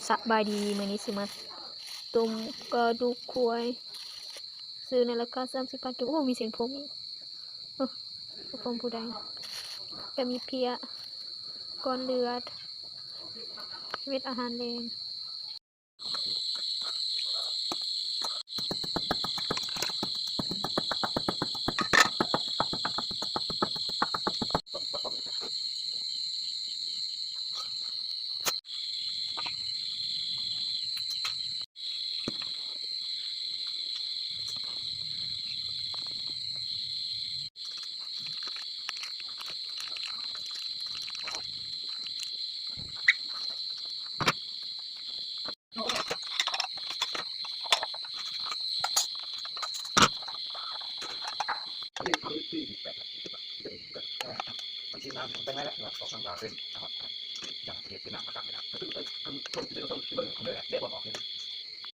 ສະບາຍດີ ມື້ນີ້ຊິມາຕົ້ມກະດູກຄວາຍ ຊື້ໃນລາຄາສາມສິບບາດ. ໂອ້ ມີສຽງຜົມອີກ. ໂອ້ ຜົມຜູ້ໃດ? ກະມີເພຍ ກ້ອນເລືອດ ເມັດອາຫານແລງ. ເ